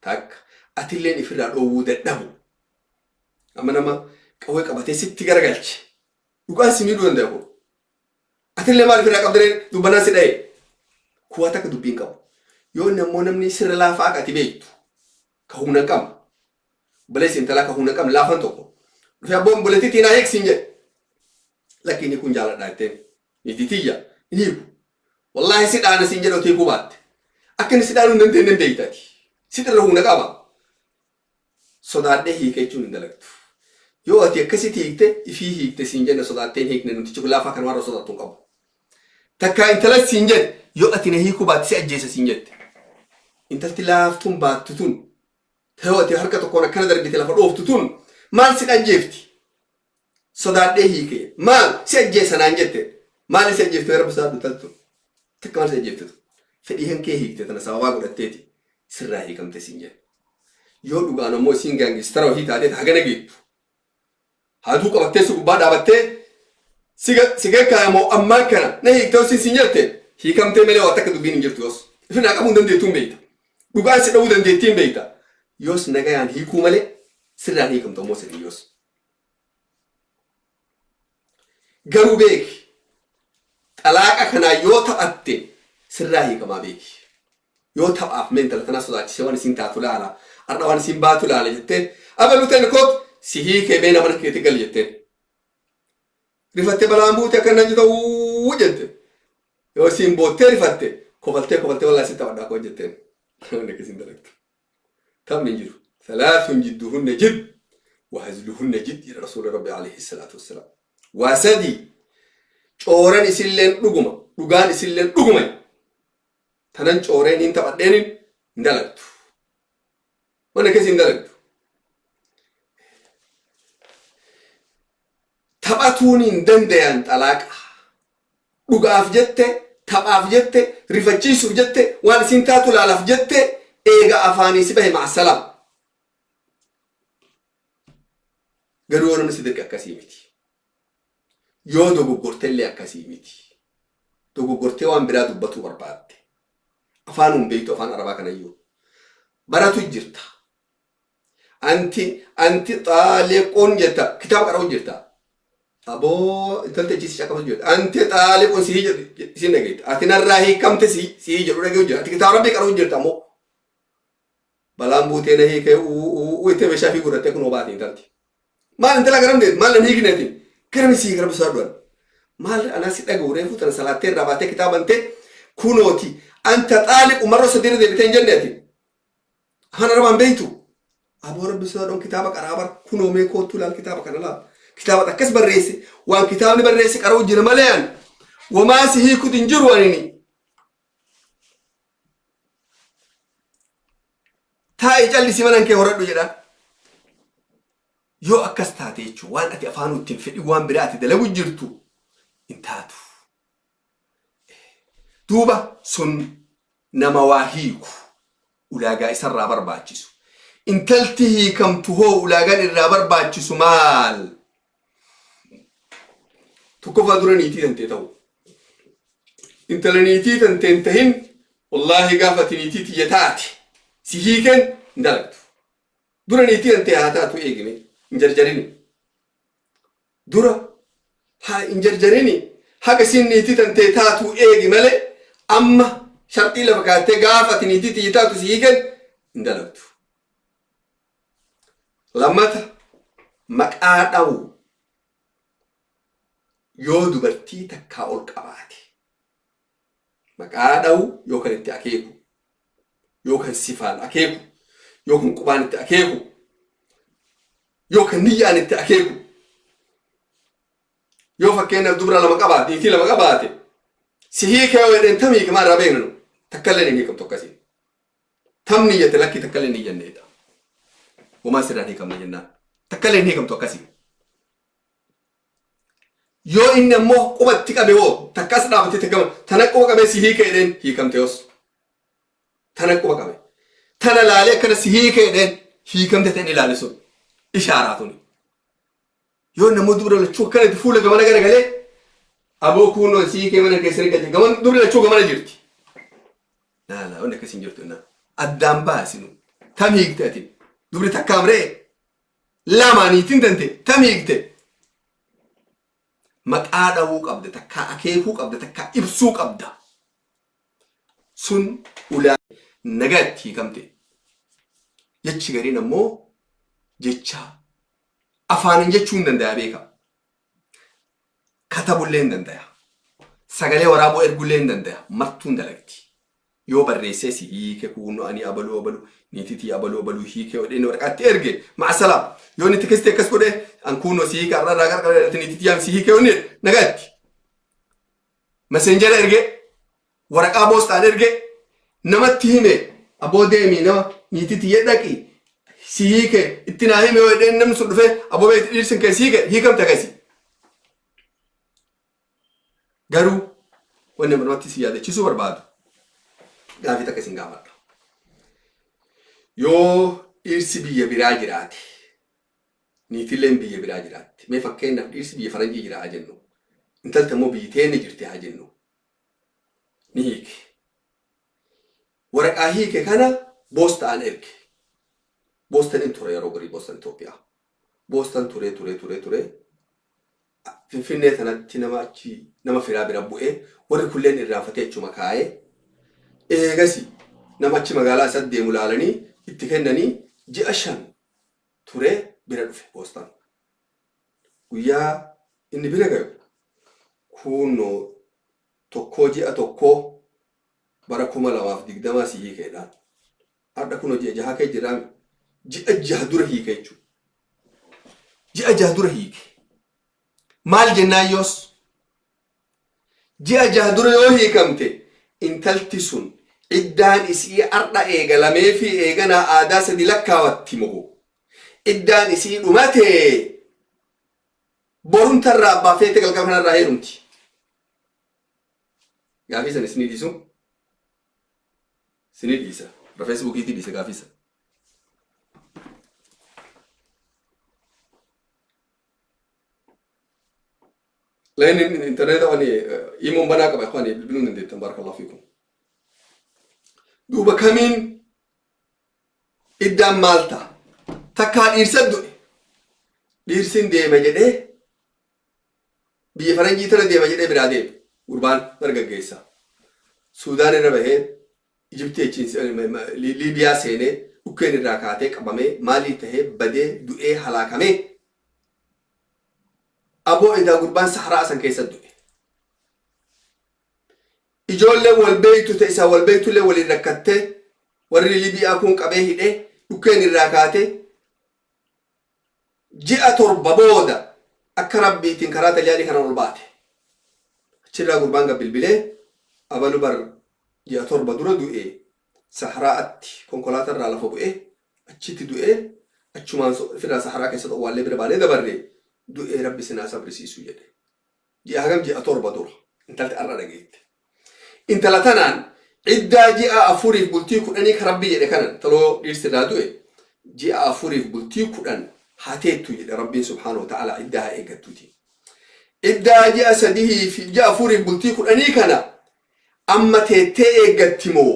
Takka atilleen ifirraa dhoowwuu dadhabu. Amma nama qawwee qabatee sitti garagalche, dhugaan si miidhuu danda'a kun. Atillee maal ifirraa qabdee dubbanaan si dha'e. Kuwaa takka dubbiin qabu. Yoo inni ammoo namni sirra laafaa akka ati beektu ka humna hin qabne. Obboleessi intalaa ka humna hin qabne laafan tokko dhufee, "Abboon obboleettii tiinaa hiiksiin," jedhe. "Lakki, inni kun jaaladha," jetteen. "Niitii tiyya hin hiiku." "Wallaahi si dhaana," siin jedhe, hiikuu baatte. Akka inni si dhaanuu hin dandeenye hin beektati. Si irra humna qaba. "Sodaadhee hiike," jechuun hin dalagtu. Yoo ati akkasitti hiikte, ifii hiikte siin jenne, sodaattee hin hiikne, namtichi kun laafaa kan warra sodaattu hin qabu. Takkaa intala siin jedhe, "Yoo ati na hiikuu baatte si ajjeesa," siin jette. Intalti laaftuun baattu tun, yoo ati harka tokkoon akkana darbite lafa dhooftu tun, maal si ajjeefti? "Sodaadhee hiike." "Maal si ajjeesa?" naan jette. Maal si ajjeefte? Rabbi sodaadhu, intaltu. Takka maal si ajjeefte? Fedhii kan kee hiikte tana sababaa godhatteeti sirraa hiikamte siin jedhe. Yoo dhugaan ammoo isiin gangster hojii taatee hagana geettu, haaduu qabattee si gubbaa dhaabattee, si gakkaayamoo ammaan kana na hiiktee isiin siin jette, hiikamtee malee waa takka dubbiin hin jirtu yoos. Ifirraa qabuu hin dandeettuu hin beekta. Dhugaan si dha'uu dandeettii hin beekta. Yoos nagayaan hiikuu malee sirraan hiikamtu ammoo sirrii yoos. Garuu beeki, xalaaqa kanaa yoo taphatte sirraa hiikamaa beeki. Yoo taphaaf mee intala tanaa sodaachisee waan isiin taatu laala, har'a waan isiin baatu laala jettee, "Abaluu ta'e koot si hiikee, mee nama keetti gali," jetteen. Rifattee, "Balaan buute, akka nan ta'uu," jette. Yoo isiin boottee rifatte, kofaltee kofaltee, "Wallaahi sitti taphadhaa koo," jetteen. Wanni akkasiin dalagtu. Taphni hin jiru. ثلاث جدهن جد وهزلهن جد jedha Rasuula Rabbi عليه الصلاة والسلام. Waa sadi cooran isilleen dhuguma, dhugaan isilleen dhuguma. Tanan cooreen hin taphadheen hin dalagtu. Mana keessa hin dalagtu. Taphatuun hin dandayan xalaaqa. Dhugaaf jette, taphaaf jette, rifachiisuuf jette, waan isin taatu laalaaf jette, eega afaanii si bahe مع السلامة. Garuu yoo namni si dirqe akkasii miti. Yoo dogoggortellee akkasii miti. Dogoggortee waan biraa dubbatuu barbaadde. Afaan hin beektu, afaan Arabaa kanayyuu. Baratu jirta. أنت أنت طالق jetta, kitaaba qara'u jirta. Aboo, intalti achi si caqasu jirta. أنت طالق sii jedhu isin dhageetta. Ati narraa hiikamte sii jedhu dhagee jirta. Ati kitaaba Rabbii qara'u jirta ammoo. Balaan buutee na hiikee uu itti meeshaa fi gurrattee kunoo baate intalti. Maal intala garam deemtu? Maal nan hiikneeti? Garami sii gara bisaa du'an. Maal anaa si dhaga'u, reefuu tana salaattee irraa baatee kitaabantee kunooti. أنت طالق marroo sadiirra deebitee hin jenne ati. Afaan Arabaan beektu? Aboo, Rabbi sodaadhoon, kitaaba qaraa bara, kunoo mee koottuu laal, kitaaba kana laal. Kitaaba akkas barreesse, waan kitaabni barreesse qara'u jira malee an wamaa si hiikut hin jiru anini. Taa'i, callisi, manan kee horadhu jedhaan. Yoo akkas taate jechuun waan ati afaan ittiin fedhi waan biraa ati dalagu jirtu hin taatu. Duuba sun nama waa hiiku ulaagaa isarraa barbaachisu. Intalti hiikamtu hoo ulaagaan irraa barbaachisu maal? Tokkoffaa, dura niitii tantee ta'u. Intala niitii tantee hin tahin, "Wallaahi gaafa ati niitii tiyya taate si hiiken," hin dalagtu. Dura niitii tantee haa taatu eegime, hin jarjarini. Dura haa hin jarjarini, haga isin niitii tantee taatu eegi malee amma Sharxii lafa kaattee gaafa ati niitii tiyya taatu si hiiken hin dalagdu. Lammata, maqaa dhawu yoo dubartii takkaa ol qabaate. Maqaa dhawu yoo kan itti akeeku, yoo kan sifaan akeeku, yoo kan qubaan itti akeeku, yoo kan niyyaan itti akeeku. Yoo fakkeenyaaf dubra lama qabaate, niitii lama qabaate, si hiikee yoo jedheen tam hiike maa irraa beekna nu? Takka illee hin hiikamtu akkasii. Tam niyyate lakkii takka illee hin niyyanneedha. Homaa sirraan hiikamne jennaan. Takka illee hin hiikamtu akkasii. Yoo inni ammoo quba itti qabe hoo takka as dhaabatee takka tana quba qabee si hiike jedheen hiikamte yoos. Tana quba qabe. Tana laalee akkana si hiike jedheen hiikamte ta'in ilaale sun. Ishaaraa tuni. Yoo inni ammoo dubra lachuu akkanatti fuula gamana garagalee aboo kuunoo si hiikee mana keessanii galche gaman dubri lachuu gamana jirti. Laala wanni akkasii hin jirtu innaan. Addaan baasinu. Tam hiikte ati. Dubri takkaam re'e. Lama niitiin tante tam hiikte. Maqaa dhawuu qabda takkaa akeekuu qabda takkaa ibsuu qabda. Sun ulaa nagaatti hiikamte. Jechi gariin ammoo jecha afaanin jechuu hin dandaya beeka. Katabullee hin dandaya. Sagalee waraabuu ergullee hin dandaya. Martuun dalagdi. Yoo barreessee si hiike kuunno ani abaluu abaluu niitii tiyya abaluu abaluu hiike jedhee waraqaatti erge ma'asalaam. Yoo inni tikesti akkas godhe an kuunno si hiike har'a irraa qarqara niitii tiyyaan si hiike yoo inni nagaatti. Messenjera erge waraqaa boostaan erge namatti hime aboo deemii nama niitii tiyya dhaqi si hiike itti naa hime yoo jedheen namni sun dhufee aboo beekti dhiirsi kee si hiike hiikamte akkasii. Garuu wanni namatti si yaadachiisuu barbaadu gaafii takka isin gaafadha. Yoo dhiirsi biyya biraa jiraate niitilleen biyya biraa jiraatti. Mee fakkeenyaaf dhiirsi biyya faranjii jira haa jennu. Intalti ammoo biyyi teenne jirti haa jennu. Ni hiike. Waraqaa hiike kana boostaan erge. Boostan in ture yeroo garii boostan Itoophiyaa. Boostan turee turee turee turee Finfinnee tanatti nama achi nama firaa bira bu'ee warri kulleen irraanfatee achuma kaa'ee eegasi nama achi magaalaa isatti deemu laalanii itti kennanii ji'a 5 turee bira dhufe boostaan. Guyyaa inni bira gayu kuunnoo tokkoo ji'a tokkoo bara 2020 si hiike jedhaan. Har'a kunoo ji'a jahaa kee jiraami. Ji'a jaha dura hiike jechuudha. Ji'a jaha dura hiike. Maal jennaan yoos? Ji'a jaha dura yoo hiikamte intalti sun iddaan isii har'a eegalamee fi eeganaa aadaa sadi lakkaawatti moo iddaan isii dhumate borumtarraa abbaa feete galgala kanarraa heerumti. Gaafii san isinii dhiisu. Isinii dhiisa. Irra Feesbuukiitii dhiisa gaafii san. Lain internet wani imoon banaa qaba ikhwani bilbiluu hin dandeettan barakallahu fiikum. Duuba kamiin iddaan maal ta'a? Takkaa dhiirsa du'e. Dhiirsin deema jedhee biyya faranjii tana deema jedhee biraa deeme. Gurbaan dargaggeessa. Suudaan irra bahee Ijibtii achiin Liibiyaa seenee dhukkeen irraa kaatee qabamee maalii tahee badee du'ee halaakamee aboo edaa gurbaan sahraa san keessa du'e. Ijoolleen wal beeytu ta isaa wal beeytullee waliin rakkattee warri Liibiyaa kun qabee hidhee dhukkeen irraa kaatee ji'a 7 booda akka Rabbiitiin karaa Xaliyaanii kanaan ol baate. Achirraa gurbaan gad bilbilee abalu bar ji'a 7 dura du'e Sahraa'atti konkolaataa irraa lafa bu'ee achitti du'ee achumaan ofirraa Sahraa keessatti owwaallee bira baanee dabarre du'ee Rabbi isin haa sabrisiisu jedhe. Ji'a hagam ji'a 7 dura intalti arra dhageette. Intala tanaan iddaa ji'a afuriif bultii kudhanii ka Rabbi jedhe kanan taloo dhiirsi irraa du'e ji'a afuriif bultii 10 haa teettu jedhe Rabbiin subhaanahu wa ta'ala iddaa haa eeggattuuti. Iddaa ji'a sadihii fi ji'a afuriif bultii kudhanii kana amma teettee eeggatti moo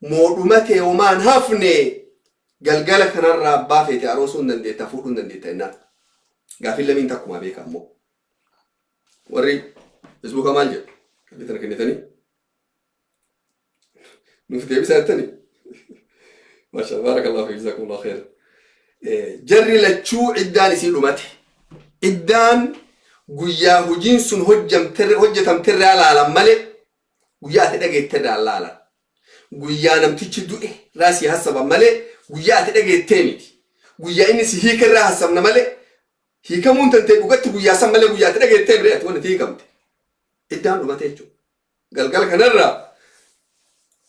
moo dhumatee homaan hafne galgala kanarraa abbaa feete aroosuu hin dandeetta fuudhuu hin dandeetta jennaan. Gaafiin lamiin takkumaa beeka ammoo. Warri Facebookaa maal jedhu? Gaafii tana kennitanii? Nuuf deebisaa jettani? Masha barakallahu fi jazakumullahu khair. Jarri lachuu iddaan isii dhumate. Iddaan guyyaa hojiin sun hojjetamterraa laalan malee guyyaa ati dhageetterraa laalan. Guyyaa namtichi du'e irraa si hassaban malee guyyaa ati dhageettee miti. Guyyaa inni si hiikerraa hassabna malee hiikamuun tantee dhugatti guyyaa san malee guyyaa ati dhageettee miti ati wanti hiikamte. Iddaan dhumate jechuudha. Galgala kanarraa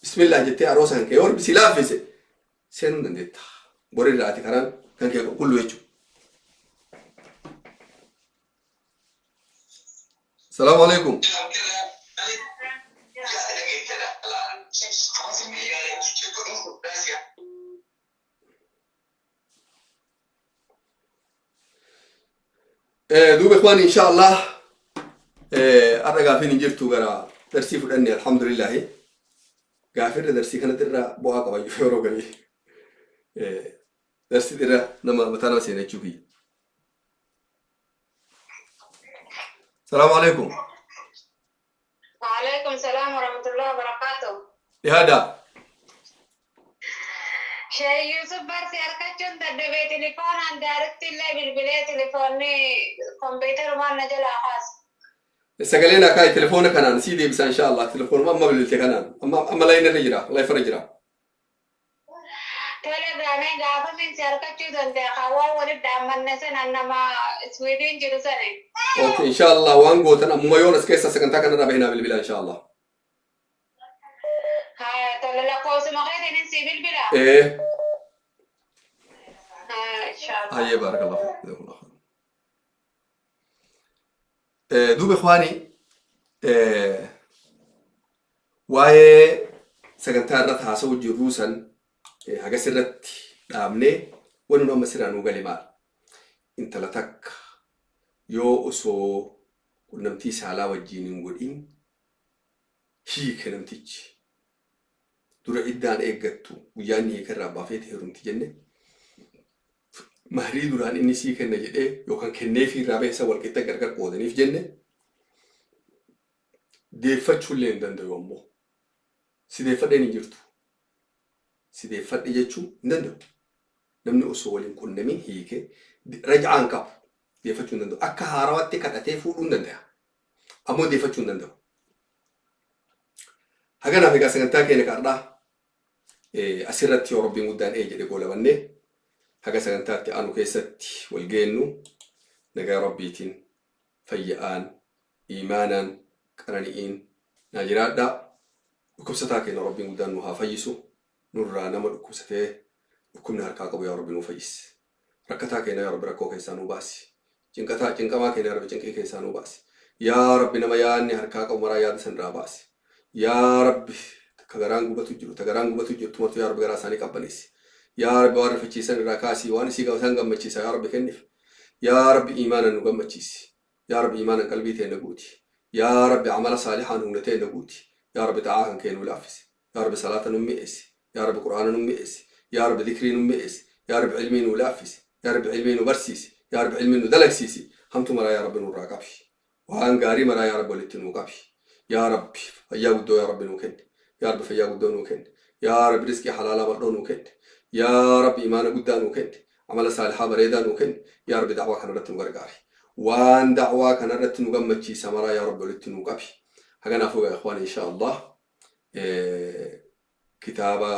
bismillah jettee aroosa kan kee yoo rabbi si laaffise seenuu dandeetta. Borirraa ati karaan kan kee qulqulluu jechuudha. Salaamu alaikum. Duuba ikhwaan insha Allah har'a gaafiin hin jirtu gara darsii fudhanne alhamdulillahi. Gaafirra darsii kanatti irra bu'aa qaba yeroo garii. Darsii irra nama mataa nama seena jechuu kiyya. Salaamu alaikum. Waalaikum salam warahmatullahi wabarakatuh. Dhihaadha. Sheikh Yusuf Barsi harkachuun dadhabee tilifoonaan daaretti illee bilbilee tilifoonni kompiitarumaan na jalaa kaase. Sagalee naa kaa'i telefoona kanaan sii deebisa insha Allah telefoonuma amma bilbilte kanaan amma amma line irra jira live irra jira. Tole gaamee gaafa min si harkachuu danda'a kan waan walitti dhaammanne sana nama Sweden jiru sani. Okay insha Allah waan gootan ammuma yoon as keessa sagantaa kanarraa bahee naa bilbila insha Allah. Haa tole lakkoofsuma keetiin si bilbila. Ee. Haa inshallah. Hayyee baarakallahu fiik. Jazakumullahu khairan. Duuba ikhwaani waa'ee sagantaa irratti haasa'u jirruu san hagas irratti dhaabnee wanni nu amma sirraa nuu gale maal? Intala takka yoo osoo qunnamtii saalaa wajjiin hin godhin hiike namtichi dura iddaan eeggattu guyyaa inni hiike irraa abbaa feete heerumti jenne mahrii duraan inni sii kenna jedhee yookaan kenneefii irraa bahe san walqixa gargar qoodaniif jenne deeffachuullee hin danda'u ammoo si deeffadheen hin jirtu si deeffadhe jechuu hin danda'u namni osoo waliin qunnamin hiike raj'aa hin qabu deeffachuu hin danda'u akka haarawatti kadhatee fuudhuu hin danda'a ammoo deeffachuu hin danda'u. Haganaaf egaa sagantaa keenya kaardhaa asirratti yoo rabbiin guddaan ee jedhe goolabannee haga sagantaatti aanu keessatti wal geennu nagaa rabbiitiin fayya'aan iimaanaan qanani'iin naa jiraadhaa dhukkubsataa keenya rabbiin guddaan nu haa fayyisu nurraa nama dhukkubsatee dhukkubni harkaa qabu yaa rabbi nuu fayyisi Rakkataa keenya yaa Rabbi rakkoo keessaa nuu baasi. Cinqataa, cinqamaa keenya yaa Rabbi cinqii keessaa nuu baasi. Yaa Rabbi nama yaadni harkaa qabu maraa yaada san irraa baasi. Yaa Rabbi ka garaan gubatu jiru, ta garaan gubatu jirtu martuu yaa Rabbi garaa isaanii qabbaneessi. Yaa Rabbi waan rifachiisan irraa kaasii waan isii isaan gammachiisa yaa Rabbi kenniif. Yaa Rabbi iimaanan nu gammachiisi. Yaa Rabbi iimaanan qalbii teenna guuti. Yaa Rabbi amala saalihaan humna teenna guuti. Yaa Rabbi xaa'aa kan kee nuu laaffisi. Yaa Rabbi salaata nu mi'eessi. Yaa Rabbi Qur'aana nu mi'eessi. Yaa Rabbi dhikrii nu mi'eessi. Yaa Rabbi ilmii nuu laaffisi. Yaa Rabbi ilmii nu barsiisi. Yaa Rabbi ilmii nu dalagsiisi. Hamtuu maraa yaa Rabbi nurraa qabi. Waan gaarii maraa yaa Rabbi walitti nuu qabi. Yaa Rabbi fayyaa guddoo yaa Rabbi nuu kenni. Yaa Rabbi fayyaa guddoo nuu kenni. Yaa Rabbi rizqii halaalaa bal'oo nuu kenni. Yaa Rabbi imaana guddaa nuu kenni. Amala saalihaa bareedaa nuu kenni. Yaa Rabbi da'waa kana irratti nu gargaari. Waan da'waa kana irratti nu gammachiisa maraa yaa Rabbi walitti nuu qabi. Haganaafuu yaa ikhwaan inshaa Allah kitaaba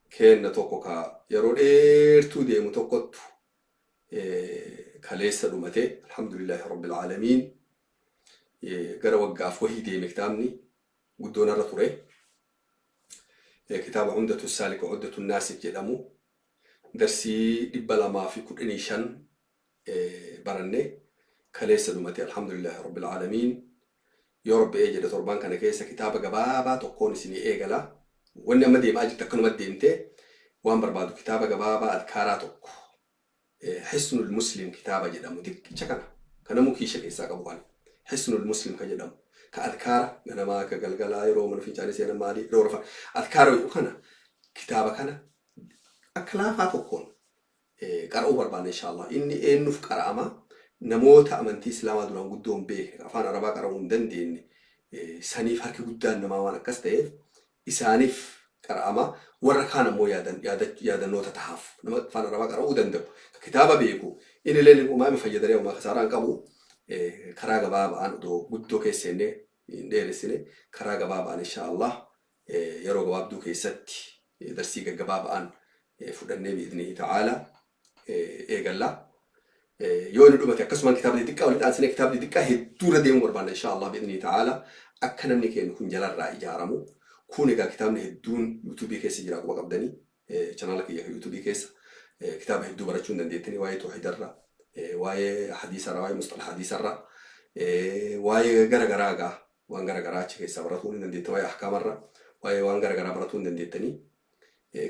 keenna tokko ka yeroo dheertuu deemu tokkottu kaleessa dhumate alhamdulillahi rabbil aalamiin gara waggaaf wahii deeme kitaabni guddoo narra ture kitaaba umdatu saalik wa uddatu naasik jedhamu darsii 215 baranne kaleessa dhumate alhamdulillahi rabbil aalamiin yoo rabbi ee jedhe torbaan kana keessa kitaaba gabaabaa tokkoon isinii eegala wanni amma deemaa jirti akkanuma deemte waan barbaadu kitaaba gabaabaa adkaaraa tokko hisnul muslim kitaaba jedhamu xiqqicha kana ka namuu kiisha keessaa qabu kana hisnul muslim ka jedhamu ka adkaara ganamaa ka galgalaa yeroo mana fincaanii seenan maalii yeroo rafan adkaara jedhu kana kitaaba kana akka laafaa tokkoon qara'uu barbaanna insha Allah. Inni eenyuuf qara'ama? Namoota amantii Islaamaa duraan guddoo hin beekne, afaan Arabaa qara'uu hin dandeenye, saniif harki guddaan namaa waan akkas ta'eef isaaniif Qara'ama. Warra kaan ammoo yaadannoota tahaaf. Nama afaan Arabaa qara'uu danda'u, ka kitaaba beeku, innillee homaa ima fayyadamee homaa kasaaraa hin qabu. Karaa gabaabaan odoo guddoo keessa seennee hin dheeressine, karaa gabaabaan insha Allah yeroo gabaabduu keessatti darsii gaggabaabaan fudhannee bi'idnihi ta'aala eegalla. Yoo inni dhumate akkasumaan kitaaba xixiqqaa walitti aansinee kitaaba xixiqqaa hedduu irra deemuu barbaanna insha Allah bi'idnihi ta'aala, akka namni keenya kun jalarraa ijaaramu. Kun egaa kitaabni hedduun yuutuubii keessa jira, quba qabdanii chanaala kiyya yuutuubii keessa kitaaba hedduu barachuu hin dandeettanii, waa'ee toohidarra, waa'ee hadiisarra, waa'ee musxala hadiisarra, waa'ee gara garaa egaa waan gara garaa achi keessaa baratuu ni dandeetta, waa'ee ahkaamarra, waa'ee waan gara garaa baratuu hin dandeettanii.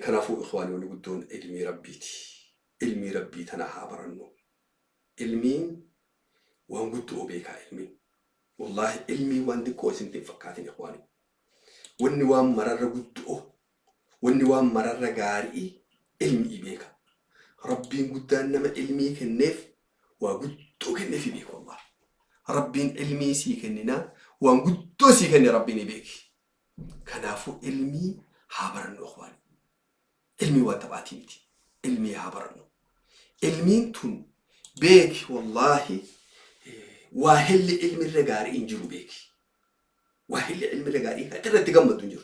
Kanaafuu ikhwaani, wanni guddoon ilmii Rabbiiti. Ilmii Rabbii tana haa barannu. Ilmiin waan guddoo beekaa ilmiin. Wallaahi ilmiin waan xiqqoo isinitti hin fakkaatin ikhwaani. Wanni waan mararra guddoo, wanni waan mararra gaarii ilmii beeka. Rabbiin guddaan nama ilmii kenneef waa guddoo kenneefi beeka wallaahi. Rabbiin ilmii sii kenninaa waan guddoo sii kenne Rabbiin beeki. Kanaafuu ilmii haa barannu ikhwaani. Ilmii waan taphaatii miti. Ilmii haa barannu. Ilmiin tun beeki, wallaahi waa helli ilmirra gaarii hin jiru beeki. Waa helli ilmirra gaarii kan irratti gammaddu hin jiru.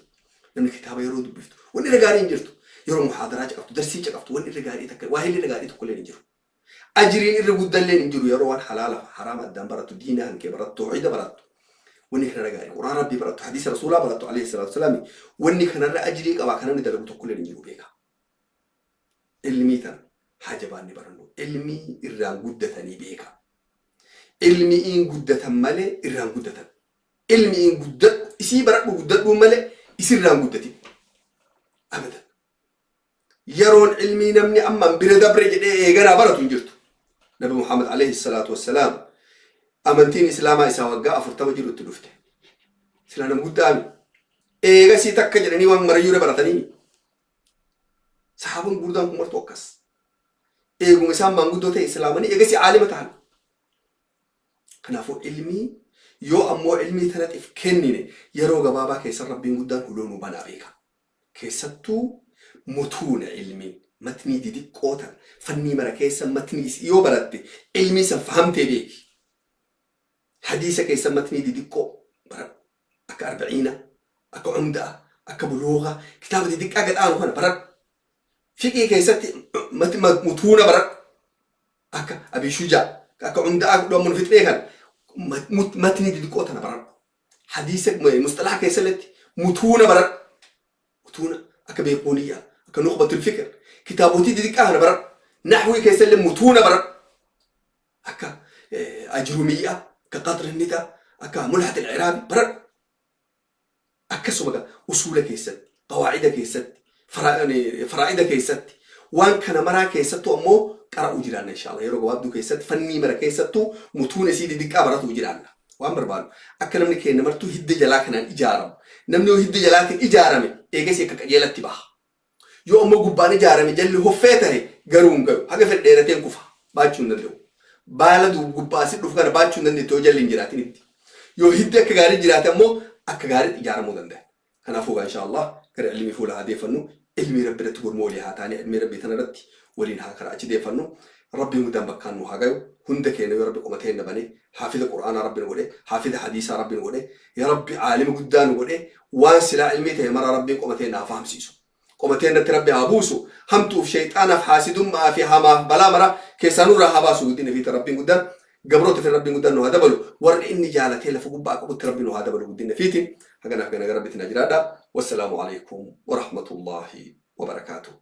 Namni kitaaba yeroo dubbiftu wanni irra gaarii hin jirtu. Yeroo muhaadaraa caqaftu, darsii caqaftu, wanni irra gaarii takka waa helli irra gaarii tokkollee hin jiru. Ajriin irra guddallee hin jiru yeroo waan halaala fi haraama addaan barattu, diina hankee barattu, tawhiida barattu. Wanni kanarra gaarii Qur'aan Rabbii barattu, hadiisa Rasuulaa barattu alayhi salaatu wasalaami, wanni kanarra ajrii qabaa kan namni dalagu tokkollee hin jiru beeka. Ilmii tana haa jabaanne barannu. Ilmii irraan guddatanii beeka. Ilmiin guddatan malee irraan guddatan. Ilmiin guddadhu, isii baradhu guddadhuu malee isirraan guddatin. Abadan. Yeroon ilmii namni ammaan bira dabre jedhee eeganaa baratu hin jirtu. Nabi Muhammad alayhi salaatu wassalaam amantiin Islaamaa isaa waggaa 40 jiru itti dhufte. Silaa nama guddaa mi. Eegasii takka jedhanii waan marayyuu baratanii. Sahaabaan gurguddaan kun martuu akkas. Eeguma isaan maanguddoo ta'e islaamanii eegasii aalima ta'an. Kanaafuu ilmii yoo ammoo ilmii tanatiif kennine yeroo gabaabaa keessa Rabbiin guddaan huloo nu banaa beeka. Keessattuu mutuuna ilmiin matnii didiqqoo tan fannii mara keessa matnii isii yoo baratte ilmii san fahamtee beeki. Hadiisa keessa matnii didiqqoo baradhu. Akka arba'iina, akka umda'a, akka buluuga, kitaaba didiqqaa gad aanu kana baradhu. Fiqii keessatti mutuuna baradhu. Akka Abii Shujaa, akka umda'a dhoommun fixnee kana matnii didiqqoo tana baradhu. Hadiisa musxalaha keessatti mutuuna baradhu. Mutuuna akka beekuuniyyaa, akka nukhbatul fikr, kitaabotii didiqqaa kana baradhu. Naxwii keessallee mutuuna baradhu. Akka ajrumiyyaa, akka qatri nidaa, akka mulhat al-iraabi baradhu. Akkasuma gaa usuula keessatti, qawaacida keessatti, faraa'ida keessatti, waan kana maraa keessattuu ammoo qara'uu jiraanna inshallah. Yeroo gabaabduu keessatti fannii mara keessattuu mutuuna isii didiqqaa baratuu jiraanna. Waan barbaadu akka namni keenya martuu hidda jalaa kanaan ijaaramu. Namni yoo hidda jalaatiin ijaarame eegasii akka qajeelatti baha. Yoo ammoo gubbaan ijaarame jalli hoffee tahe garuu hin gayu. Haga fedhe dheerateen kufa. Baachuu hin danda'u. Baala gubbaa asi dhufu kana baachuu hin dandeettu yoo jalli hin jiraatinitti. Yoo hiddi akka gaarii jiraate ammoo akka gaariitti ijaaramuu danda'a. Kanaafuu egaa insha Allah gara ilmii fuula haa deeffannu. Ilmii Rabbi irratti gurmuu walii haa taane, ilmii Rabbii tana irratti waliin haa karaa achi deeffannu. Rabbiin guddaan bakkaan nu haa gayu. Hunda keenya yoo Rabbi qoma teenna bane, haafiza Qur'aanaa Rabbi nu godhe, haafiza hadiisaa Rabbi nu godhe, yaa Rabbi aalima guddaa nu godhe, waan silaa ilmii ta'e maraa Rabbiin qoma teenna haa fahamsiisu. Qoma teennatti Rabbi haa buusu. Hamtuuf, shayxaanaaf, haasidummaa fi hamaaf balaa mara keessaa nurraa haa baasu guddina fiita Rabbiin guddaan. Gabroota fi Rabbiin guddaan nu haa dabalu. Warri inni jaalatee lafa gubbaa qabutti Rabbi nu haa dabalu guddina fiitiin. Haganaaf gana gara Rabbitti na jiraadha. Wassalaamu alaikum wa rahmatullahi wa barakaatuh.